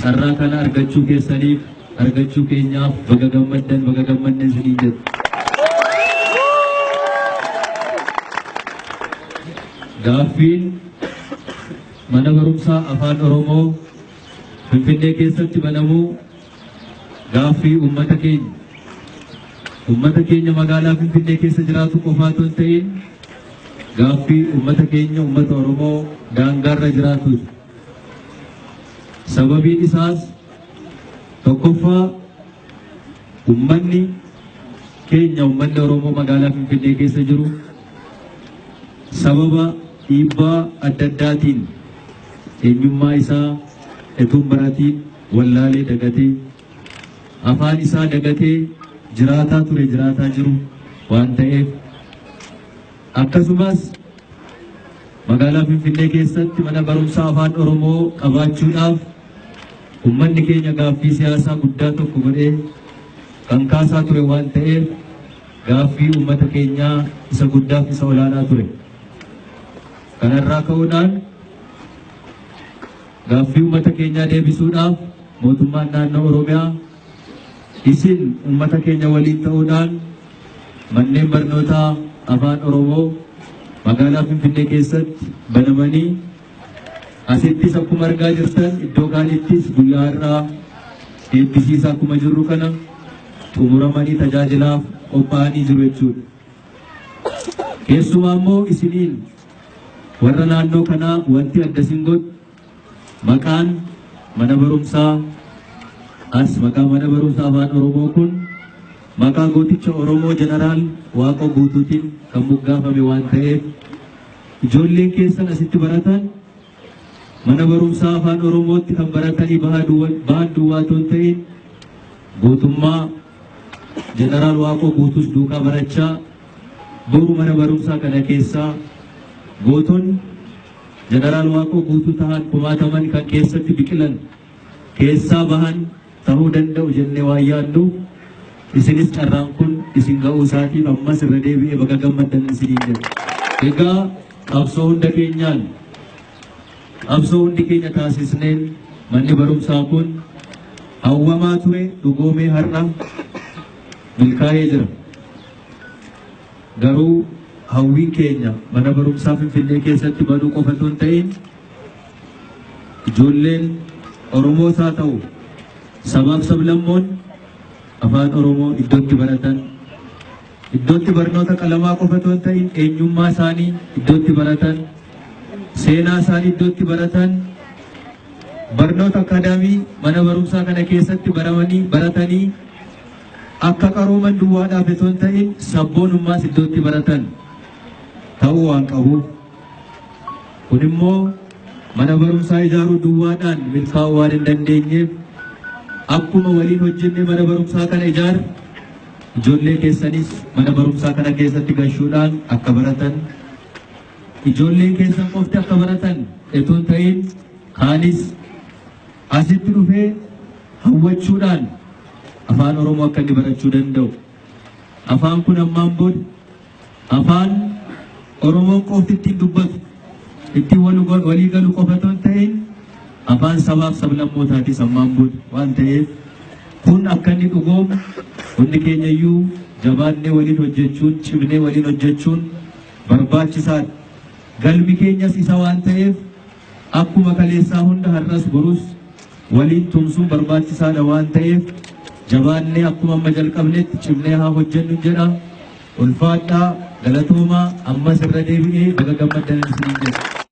Carraa kana argachuu keessaniif, argachuu keenyaaf baga gammaddan, baga gammaddan isiniin jedha. Gaaffiin mana barumsaa Afaan Oromoo Finfinnee keessatti banamuu gaaffii uummata keenya. Uummata keenya magaalaa Finfinnee keessa jiraatu qofaa otoo hin ta'in gaaffii uummata keenya uummata Oromoo daangaarra jiraatuuti. Sababiin isaas tokkoffaa uummanni keenya uummanni Oromoo magaalaa Finfinnee keessa jiru sababa dhiibbaa adda addaatiin eenyummaa isaa utuu hin baratiin wallaalee dagatee afaan isaa dagatee jiraataa ture jiraataa jiru waan ta'eef, akkasumas magaalaa Finfinnee keessatti mana barumsaa Afaan Oromoo qabaachuudhaaf uummanni keenya gaaffii siyaasaa guddaa tokko godhee kan kaasaa ture waan ta'eef gaaffii uummata keenyaa isa guddaaf isa olaanaa ture. Kanarraa ka'uudhaan gaaffii uummata keenyaa deebisuudhaaf mootummaan naannoo Oromiyaa isin uummata keenya waliin ta'uudhaan manneen barnootaa Afaan Oromoo magaalaa Finfinnee keessatti banamanii asittis akkuma argaa jirtan iddoo kaanittis guyyaa har'aa eebbisiisaa akkuma jirru kana xumuramanii tajaajilaaf qophaa'anii jiru jechuudha. Keessumaa immoo isiniin warra naannoo kanaa wanti adda isin godhu maqaan mana barumsaa as maqaa mana barumsaa Afaan Oromoo kun maqaa gooticha Oromoo Jeneraal Waaqoo Guutuutiin kan moggaafame waan ta'eef ijoolleen keessan asitti baratan mana barumsaa Afaan Oromootti kan baratanii bahan duwwaa otoo hin ta'in gootummaa Jeneraal Waaqoo Guutuus duukaa barachaa boru mana barumsaa kana keessaa gootonni Jeneraal Waaqoo Guutuu tahan kumaataman kan keessatti biqilan keessaa bahan ta'uu danda'u jennee waan yaadnuuf isinis carraan kun isin ga'uu isaatiif ammas irra deebi'ee baga gammaddan isiniin jedha. Egaa qabsoo hunda keenyaan qabsoo hundi keenya taasisneen manni barumsaa kun hawwamaa ture dhugoomee har'a milkaa'ee jira. Garuu hawwiin keenya mana barumsaa Finfinnee keessatti banuu qofa otoo hin ta'in ijoolleen Oromoos haa ta'u sabaaf sablammoon Afaan Oromoo iddootti baratan, iddootti barnoota qalamaa qofa otoo hin ta'in eenyummaa isaanii iddootti baratan, seenaa isaanii iddootti baratan, barnoota akaadaamii mana barumsaa kana keessatti baramanii baratanii akka qarooman duwwaadhaaf otoo hin ta'in sabboonummaas iddootti baratan ta'uu waan qabuuf, kun immoo mana barumsaa ijaaruu duwwaadhaan milkaa'uu waan hin dandeenyeef akkuma waliin hojjennee mana barumsaa kana ijaarre ijoollee keessanis mana barumsaa kana keessatti gashuudhaan akka baratan, ijoolleen keessan qofti akka baratan otoo hin ta'in kaanis asitti dhufee hawwachuudhaan Afaan Oromoo akka inni barachuu danda'u. Afaan kun ammaan booda afaan Oromoon qofti ittiin dubbatu, ittiin walii galu qofa otoo hin ta'in afaan sabaaf sablammootaatis ammaan booda waan ta'eef kun akka inni dhugoomu hundi keenya iyyuu jabaannee waliin hojjechuun, cimnee waliin hojjechuun barbaachisaadha. Galmi keenyas isa waan ta'eef akkuma kaleessaa hunda har'as borus waliin tumsuun barbaachisaadha waan ta'eef jabaannee akkuma amma jalqabnetti cimnee haa hojjennu jedha. Ulfaadhaa, galatoomaa, ammas irra deebi'ee baga gammaddan isiniin jedha.